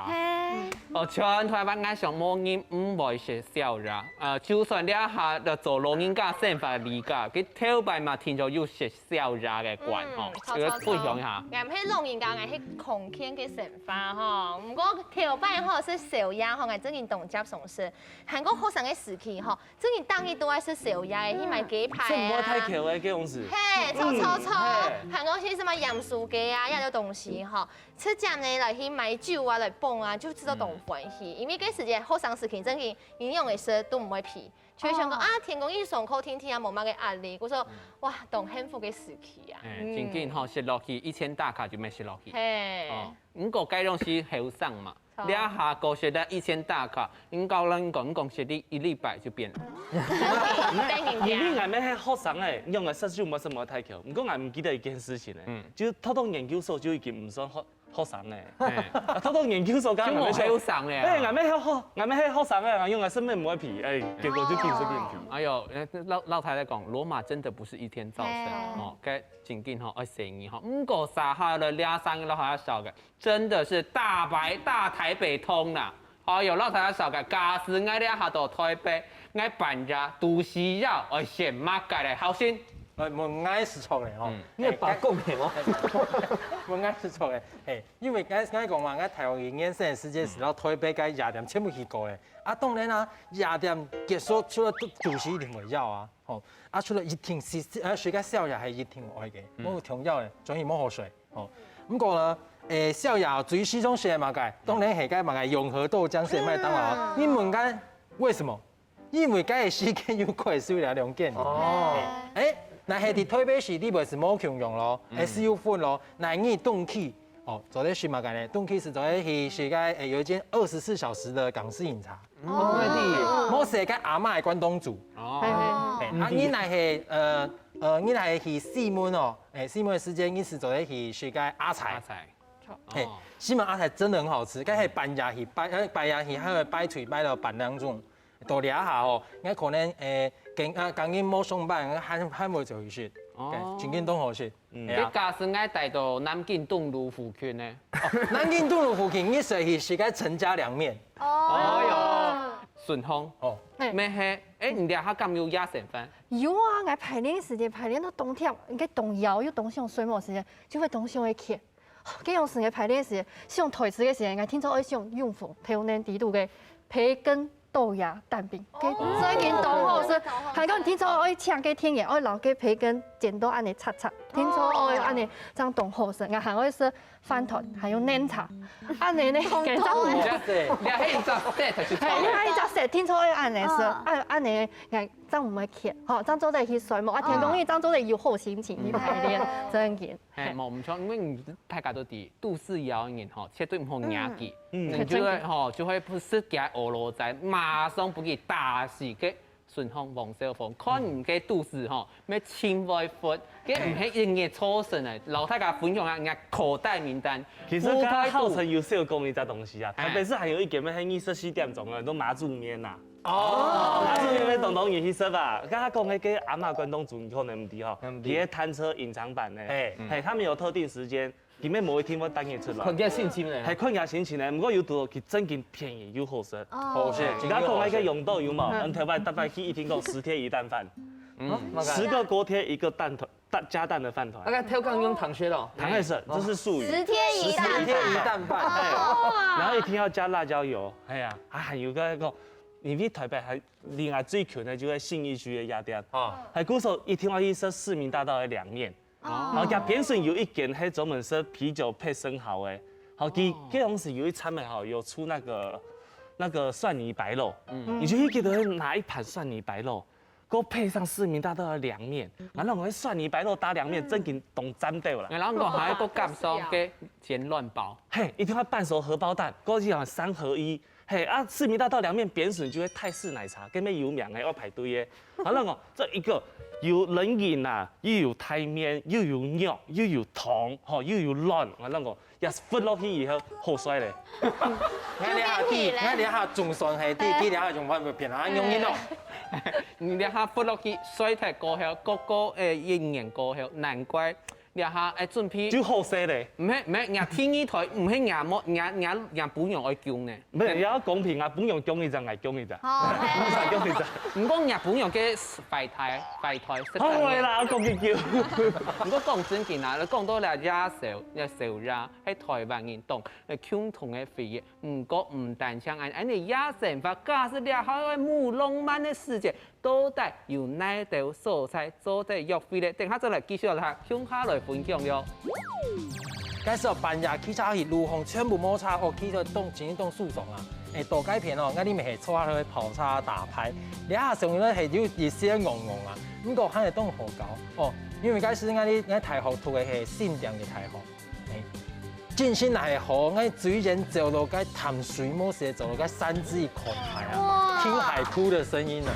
哦，全台灣𠊎想無人毋會食宵夜。呃，就算這下在做老人家生活裡家，佢頭擺嘛聽著有食宵夜个慣吼，這個分享一下。𠊎毋係老人家，𠊎係康健个生活吼。毋過頭擺吼食宵夜吼，𠊎正經當接受食。還過後生个時期吼，正經當日都愛食宵夜，去買雞排啊。這毋會太巧个，這種事。嘿，錯錯錯，還過去什麼鹽酥雞啊，這兜東西吼。 直接呢來去買酒啊，來捧啊，就知道當歡喜。因為該時節後生時期，正經營養个食都毋會肥，就會想講啊，天光日爽快定定啊，無麼个壓力。故所哇，當幸福个時期啊。哎，正經吼，食落去，以前打卡就毋係食落去。嘿，哦，毋過該當時後生嘛，這下過食得以前打卡，應該人講講食一禮拜就變了。等人家。因為𠊎乜係學生哎，用个食酒無什麼太巧。毋過𠊎毋記得一件事情哎，就讀到研究所就已經毋算學 學生呢。啊，讀到研究所，剛剛就無後生了。哎，𠊎乜係學，𠊎乜係學生哎，用个生命無皮，哎，結果就緊食緊皮。哎喲，老老太太講，羅馬真的不是一天造成的哦，該正經吼，愛細義吼。毋過啥下了倆三個老下笑个，真的是大白大台北通啦。哎喲，老太太笑个，假使𠊎這下到台北，𠊎半夜肚屎枵，愛選麼个咧？好心。來問𠊎係錯个吼。你係白講个哦。問𠊎係錯个，嘿，因為𠊎𠊎講嘛，𠊎大學一年生个時節係到台北个夜店全部去過个。啊，當然啊，夜店結束出來肚肚屎一定會枵啊，吼。啊，出來一定係，啊，食个宵夜係一定愛个，無重要个，總係無好睡，吼。毋過呢，誒，宵夜最時常食个麼个，當然係該麼个永和豆漿、食麥當勞啊。你問𠊎為什麼？ 因為該个時間又快速了兩件。哦，哎，那係在台北市，你會係無共樣咯，還係有分咯。那你轉去，哦，做得食麼个呢？轉去係做得去食該，哎，有一間二十四小時的港式飲茶。哦，無食該阿嬤个關東煮。哦，哎，啊，你那係，呃，呃，你那係去西門哦，哎，西門个時間你係做得去食該阿財。阿財，嘿，西門阿財真的很好吃，該係半夜去，半，呃，半夜去，還會排隊排到半點鐘。 到這下吼，𠊎可能誒，今啊今日無上班，還還會走去食，哦真正當好食。這假使𠊎帶到南京東路附近呢？南京東路附近，你食去食該陳家涼麵。哎喲，順風哦，乜係哎，你這下敢有夜生活？有啊，𠊎排練時間排練到當忝，應該當枵又當想睡目時間，就會當想愛囥。該種時間排練時間，想台詞个時間，𠊎定著愛想永豐豆奶底肚个培根豆芽蛋餅，該真經當好食。還講定著愛請該店員，愛摎該培根煎到恁樣赤赤，定著愛恁樣，正當好食。𠊎還愛食 飯糰，還有奶茶。恁樣呢，該隻，你還一隻set就係，你還一隻set，定著愛恁樣食，恁恁樣，𠊎正毋會囥，吼，正做得去睡目，啊，天光日正做得有好心情去排練，真經。係，無毋著，因為你大家都知，都市垵人吼，絕對毋好惹佢，嗯，你就會吼，就會食佢个蚵羅仔，馬上分佢打死个。 順風王少峰，看你个肚屎吼，乜盡會闊，該毋係一日造成个。摎大家分享下𠊎口袋名單。其實剛剛浩辰有小講一隻東西啊，台北市還有一間乜係二十四點鐘个，都麻醬麵吶。哦，麻醬麵乜當當有意思吧？剛剛講那個阿嬤關東煮，你可能毋知吼，佢个攤車隱藏版呢，係，他們有特定時間， 佢乜無一定會等你出來。看佢心情咧。係看佢心情咧，毋過有堵佢真經便宜又好食。好食，你看講該個永豆有無？嗯，頭擺大家去一定講十貼一蛋飯，嗯，十個鍋貼一個蛋團，蛋加蛋的飯團。啊，該頭殼用糖水咯。糖水，這是術語。十貼一蛋飯。十貼一蛋飯。然後一定要加辣椒油，哎呀，啊，還有個講，因為台北還另外最近个就係信義區个夜店，啊，還故所一定要去食市民大道个涼麵。 哦，佢邊脣有一間係專門食啤酒配生蠔个。好，佢該當時有一餐嘛，好有出那個那個蒜泥白肉，你就去給他拿一盤蒜泥白肉，給我配上市民大道的涼麵，然後那種蒜泥白肉搭涼麵，真經當讚到啦。然後講還有個感受个煎卵包，嘿，一定要半熟荷包蛋，過去啊三合一， 嘿，啊，市民大道涼麵邊脣就係泰式奶茶，該乜有名个，愛排隊个。啊，𠊎講，這一個有冷飲啊，又有泰麵，又有肉，又有湯，吼，又有卵。啊，𠊎講，也係抔落去以後好睡咧。𠊎這下知，𠊎這下總算係知，佢這下用外面變啊，用人咯。你這下抔落去，睡忒過後，過過誒一年過後，難怪 這下愛準備。就好勢咧。毋係，毋係，若第二胎，毋係若無，若若若餔娘愛降呢。毋係，也愛公平啊，餔娘降一隻，𠊎降一隻。哦，係。𠊎降一隻。毋過若餔娘个懷胎，懷胎，好啦，講一句。毋過講真經啊，講到這夜宵，這宵夜，係台灣人當共同个回憶。毋過毋單淨恁，恁樣夜生活，假使這下愛無浪漫个時節， 到底有哪兜所在做得約會咧？等下再來繼續來共下來分享喲。該時候半夜騎車去路項全部無車，哦，騎到當真當受傷啊！誒，到該片哦，𠊎等乜係坐下來泡茶打牌，這下上面係有一些戇戇啊，毋過還係當好搞哦，因為該時𠊎等𠊎大學讀个係新店个大學。 真心係好，𠊎雖然走到該淡水，無時走到該山仔看海啊，聽海哭的聲音啊。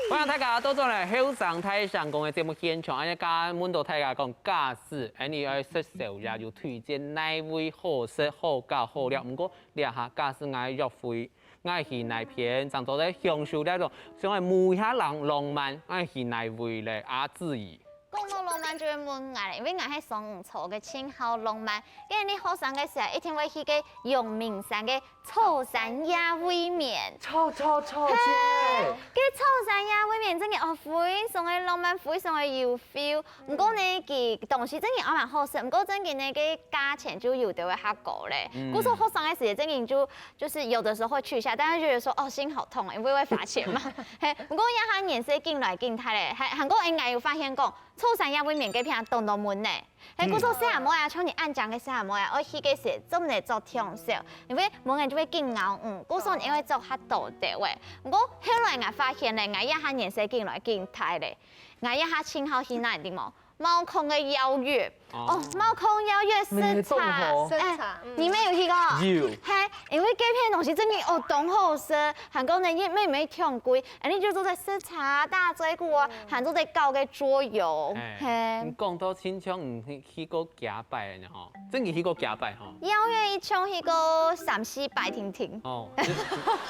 歡迎大家倒轉來後生大聲公个節目現場，恁樣問到大家講，假使恁樣愛食宵夜，有推薦哪位好食、好搞、好尞？毋過這下假使𠊎約會， 𠊎去哪片，正做得享受這種像係無遐浪浪漫，𠊎去哪位咧？阿志怡。講到浪漫就會問𠊎咧，因為𠊎係雙魚座个，盡好浪漫。因為你後生个時候一定會去个陽明山个草山夜未眠。草草草姐。該草山夜未眠真个哦，非常个浪漫，非常个有 feel。毋過呢，佢東西真个也蠻好食，毋過真个呢，个價錢就有兜會較高咧。故所學生个時節，真个就就是有的時候會去一下，但是覺得說哦，心好痛，因為會罰錢嘛。嘿，毋過這下年歲緊來緊大咧，還還過應該有發現講，草山夜未眠該片當多蚊呢。嘿，故所細阿妹啊，像你恁靚个細阿妹啊，愛去个時做毋得著長袖，因為蚊仔就會緊咬，嗯，故所你會著較多兜喂。毋過後來𠊎發現咧，𠊎這下年歲緊來緊大咧。 𠊎這下盡好去哪知無？貓空个邀月。哦，貓空邀月食茶。食茶，你們有去過？有。嘿，因為該片東西真个哦，當好食，還過呢，也乜毋會忒貴，恁樣就做得食茶、打嘴鼓啊，還做得搞个桌遊。嘿，你講到親像你去過幾擺呢吼？ 真个去過幾擺吼？邀月一共去過三四擺定定。哦，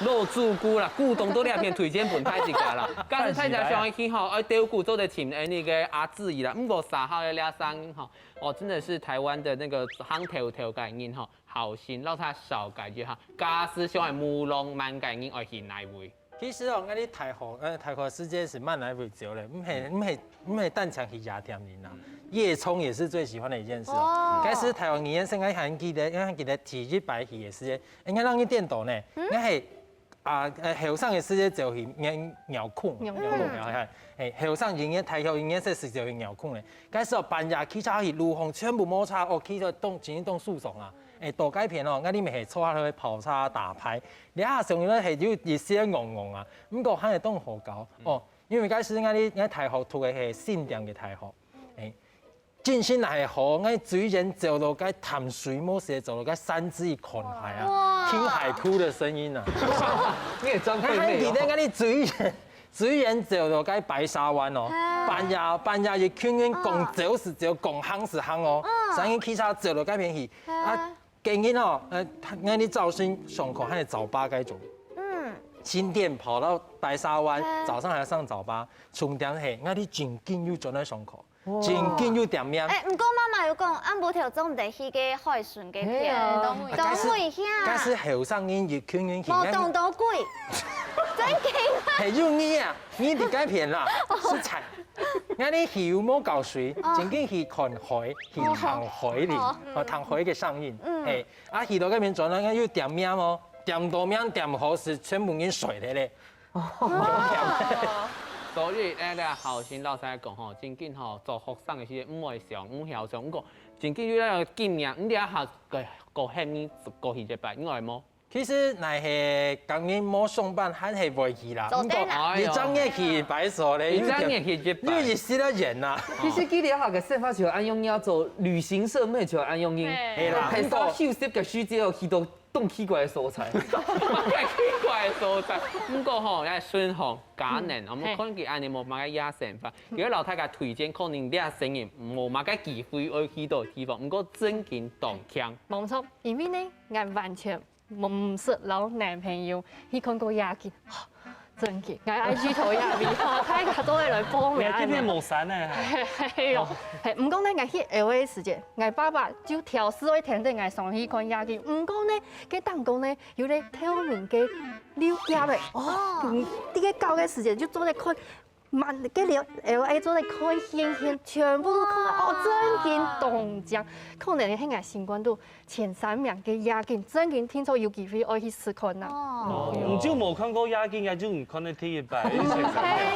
老主顧啦，股東都這片推薦分大自家啦。假使大家想愛去吼，愛兜股做得請誒那個阿志怡啦，毋過三號个這聲吼，哦，真的是台灣的那個行頭頭个人吼，後生，摎大家紹介一下，假使想愛舞浪漫个人愛去哪位？其實哦，𠊎兜大學，呃，大學時節係滿哪位走咧，毋係，毋係，毋係單淨去夜店人啊。夜衝也是最喜歡的一件事哦。哦。該時大學二年生，𠊎還記得，𠊎還記得第一擺去个時節，應該讓你顛倒呢，應該係啊，呃，後生个時節就去鳥，鳥空，鳥空。鳥空，嘿，嘿，後生人个大學應該係，係就去鳥空咧。該時候半夜騎車去路項，全部無車，哦，騎到當，真當舒爽啊！欸，到該片哦，𠊎兜乜係坐下去泡茶打牌，這下上面係有一些戇戇啊，毋過還係當好搞哦。因為該時𠊎兜，𠊎大學讀个係新店个大學，欸， 真心係好，𠊎隨緣走到該淡水，無時走到該山之一看海啊，哇。聽海哭的聲音啊。你也張惠妹哦。𠊎還記得𠊎兜隨緣，隨緣走到該白沙灣哦，嘿。半夜，半夜一群人講走就走，講行就行哦，嗯。三人騎車走到該片去，啊，今日哦，呃，𠊎兜朝晨上課還係早八該種，嗯。新店跑到白沙灣，嘿。早上還要上早八，重點係，𠊎兜真緊又轉來上課。 真緊有店名。欸，毋過媽媽有講，暗晡頭做毋得去該海脣該片。係啊。當危險。該時，該時後生人一群人去，無當多鬼。真經啊？係有你啊，你佇該片啦，實在。𠊎兜去又無搞水，哦。真緊去看海，去聽海哩，哦。哦，聽海个聲音。嗯。係，啊，去到該片轉來，有店名哦，店到名店好係全部人睡咧咧。 所以，欸，這後生老師講吼，真緊吼，做學生个時節，毋會想，毋曉想，毋過真緊有這个經驗，你這下過，過後面，過去一擺，你愛無？其實，若係今日無上班，還係會去啦。做得啦。毋過，一轉眼去一擺所咧，一轉眼去一擺。有一時仔遠啦。其實，佢這下个生活就恁樣，愛做旅行社，乜就恁樣。係啦，拍照休息个時節，去到 當奇怪个所在。奇怪个所在。毋過吼，這順風佳能，嗯。𠊎看佢恁樣無麼个夜生活，嗯。有摎大家推薦，可能這生人無麼个機會愛去到个地方，毋過真經當慶。無錯，因為呢，𠊎完全毋識摎男朋友去看過夜景。 真經，𠊎I G頭也有，大家做得來報名。你今天無刪呢？係，係喲。係，毋過呢，𠊎去L A時節，𠊎爸爸就挑事愛跈等𠊎上去看夜景。毋過呢，該當中呢，有個透明个溜夾仔，哦，嗯，這個搞个時節就做得看，滿个L A做得看現現，全部都看到，哦，真經當靚。可能係𠊎心肝肚 前三名个夜景，真經聽說有機會愛去試看啊。哦。哦，你就無看過夜景，也就毋看得第一擺。毋係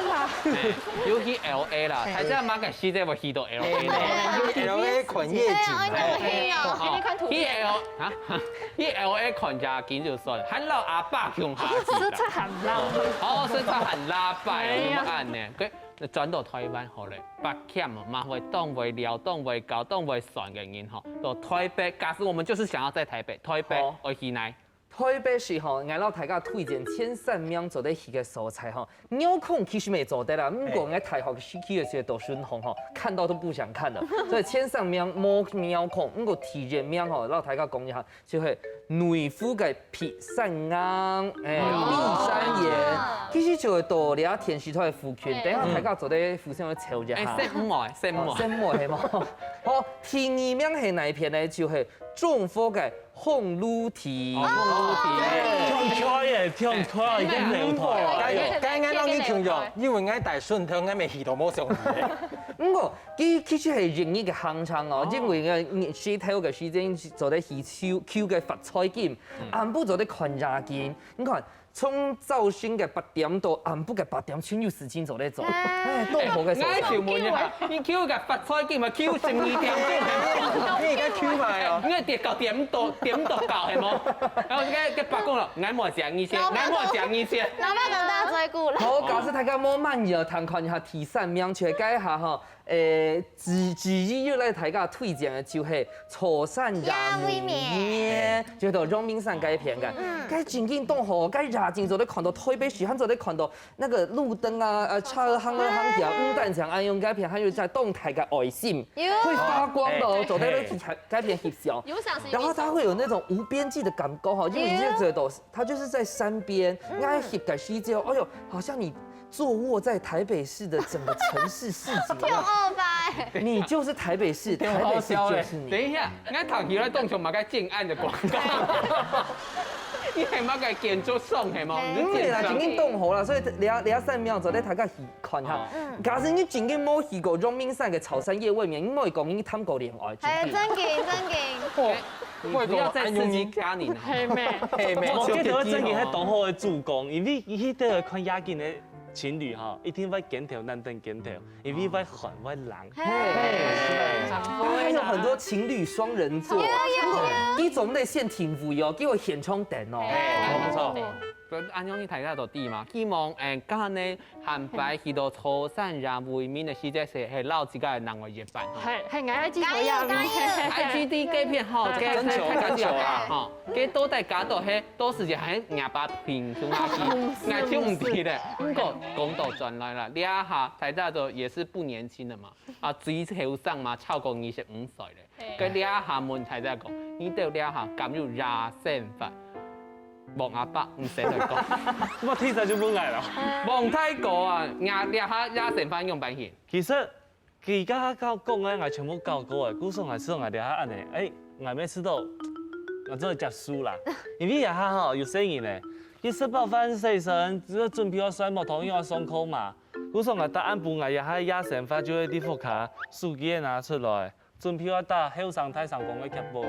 啦。嘿，尤其L A啦，嘿。大家麼个時節會去到L A呢？嘿，L A看夜景。對啊，愛看夜景哦，哦，去看土地。去L，啊？去L A看夜景就算了，還摎阿爸共下去啦。實在很浪漫。哦，實在很浪漫，哎呀。怎麼恁呢？對，轉到台灣好了，八強嘛，嘛會當會尞、當會搞、當會算个人吼。 到台北，假使我們就是想要在台北，台北好。愛去哪？台北市吼，𠊎摎大家推薦前三名做得去个所在吼。貓空其實乜做得啦，毋過𠊎大學時期个時候都順風吼，看到都不想看了。所以前三名無貓空，毋過第一名吼，摎大家講一下，就係內湖个 陂山岩，欸，哦。陂山岩，其實就係到這電視台附近，嘿。等下大家做得互相去搜一下。欸，羨慕欸，羨慕。哦，羨慕係無？好，第二名係哪一片呢？就係中和个烘爐地。哦，烘爐地。欸。忒開耶，忒開，已經沒有頭。該，該，該，該，因為𠊎戴順頭，𠊎乜去都無想去。毋過，佢其實係一日个行程哦，哦。因為𠊎日時頭个時間做得去秋，秋个發菜金，嗯。暗晡做得看夜景。 你看，從朝晨个八點到暗晡个八點，全有事情做得做。哎。哎，當好个所在。𠊎想問一下，你Q个發菜金嘛，Q十二點鐘。你而家Q嘛哦。你愛點到點到，點到到係無？然後該，該伯公了，𠊎無食你先，老伯，𠊎無食你先。老伯講到最久了。好，假使大家無滿意哦，通看一下第三名，就係該下吼， 誒，之，之一要來大家推薦个就係潮汕夜尾麵，就係到陽明山該片个。嗯。該真經當好，該夜景做得看到台北市，還做得看到那個路燈啊，呃，車行啊，行家，嗯，五燈獎啊，用該片，還有在動態个愛心，有。會發光的哦，哎，走在那，哎。該片翕相。有相信然後它會有那種無邊際的感覺哈，因為你就覺得 它就是在山邊，嗯。𠊎翕个時節，哎喲，好像你坐臥在台北市的整個城市市景一樣。挺好吧？你就是台北市，台北市就是你。等一下，𠊎頭先來當像麼个建案个廣告，你係麼个建築商係無？你是建商。毋係啦，真經當好啦，所以這這三秒鐘，你大家去看哈。哦。假使你真經無去過陽明山个草山夜未眠，你莫講你談過戀愛，真經。係，真經，真經。哦，你不要再刺激家人哈。係咩？係咩？我覺得真經係當好个主攻，因為佢兜看夜景个情侶哈，一定會肩頭攬等肩頭。 因為會寒會冷。係。係，係。還有很多情侶雙人座。有，有，有。這種類型定位哦，給我現場等哦。係，無錯。所以恁樣你大家都知嘛，希望，誒，今日下擺去到草山夜未眠个時節，係，係摎自家个另外一半。係，係，𠊎愛去草山。加油，加油。愛去這个片吼，這个，徵求，這个徵求啊。吼，這到底加到係，到時節還若爸平常下去，𠊎就毋知咧。毋過講到轉來啦，這下大家都也是不年輕了嘛。 啊，最後生嘛，超過二十五歲咧。係。該這下問大家講，你兜這下敢有夜生活？望阿伯，你先來講。我聽著就問𠊎了。望大哥啊，𠊎這下夜生活仰般形？其實，佢剛剛講个，𠊎全部搞過个，故所𠊎試著𠊎這下恁樣，誒，𠊎乜試著，𠊎做得接受啦。因為這下吼，有細人呢，佢食飽飯洗身，就準備要睡目，同樣要上課嘛。 故所𠊎答案分𠊎這下夜生活就係在屋下，手機仔拿出來，準備愛打後生大聲公个劇本。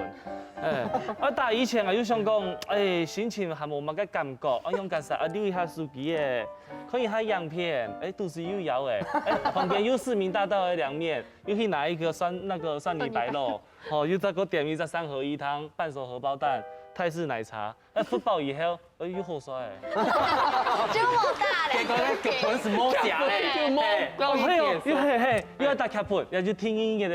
誒，愛打以前𠊎又想講，誒，心情還無麼个感覺，愛用感受啊，留一下手機仔，看一下影片，誒，肚屎又枵誒，誒，旁邊又市民大道个涼麵，又去拿一個蒜，那個蒜泥白肉，吼，又再過點一隻三合一湯，半熟荷包蛋，泰式奶茶，誒，食飽以後， 哎，又好睡欸。就無打咧。結果該劇本係無寫咧。就無，哎，又係，係，又愛打劇本，也就聽音樂个，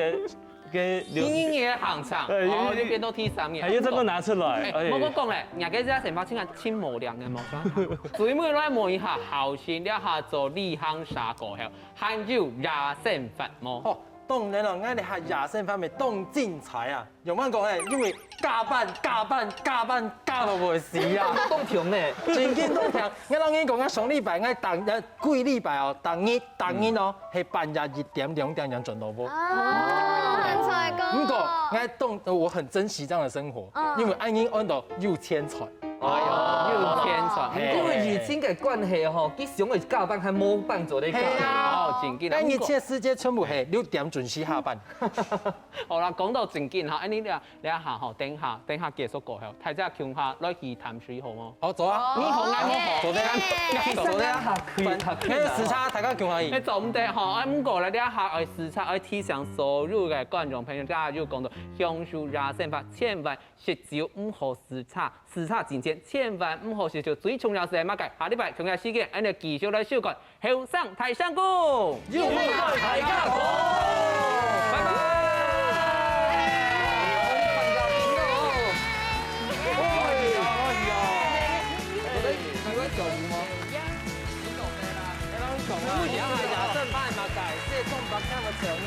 个流，聽音樂个行程，哎，哦，又，又變到第三名。還有這個拿出來，哎，哎。無過講咧，人家這生活真个真無聊个，無錯。所以我來問一下，後生這下做旅行社過後，還有夜生活無？吼，當然咯，𠊎這下夜生活乜當精彩啊！ 仰般講呢？因為加班、加班、加班，加到會死啊！當長呢。真經當長。𠊎摎你講，𠊎上禮拜，𠊎逐，呃，幾禮拜哦，逐日，逐日哦，係半夜一點、兩點正轉到屋。啊，很成功。毋過，𠊎當，我很珍惜這樣的生活，嗯。因為恁樣安到有錢賺。哎喲，有錢賺。嘿。因為疫情个關係吼，佢想要加班還無辦法做得加。係啊。哦，真緊啊。但一切時間全部係六點準時下班。 好啦，講到正經哈，恁樣這，這下吼，等下，等下結束過後，大家共下來去淡水好無？好，走啊。你好，𠊎好。走的啊。耶。走的啊。反，那個時差大家共下去。你做毋得吼，啊，毋過咧，這下愛時差，愛提醒所有个觀眾朋友，大家有講到享受夜生活，千萬食酒毋好時差，時差之前千萬毋好食酒，最重要係麼个？下禮拜同樣時間，恁樣繼續來收看 後生大聲公，有話大家講，拜拜。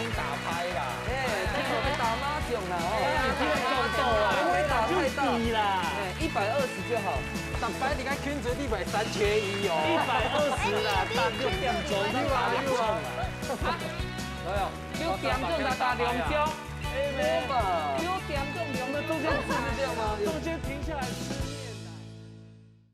欸，這個會打麻將啦，哦。欸，你這個講到啊，不會打太大。就比啦。欸，一百二十就好。 逐擺你看群組一百三缺一哦。一百二十啦，打六點鐘，你打六點鐘啊。哎喲，六點鐘才打兩張，哎，無吧？六點鐘兩張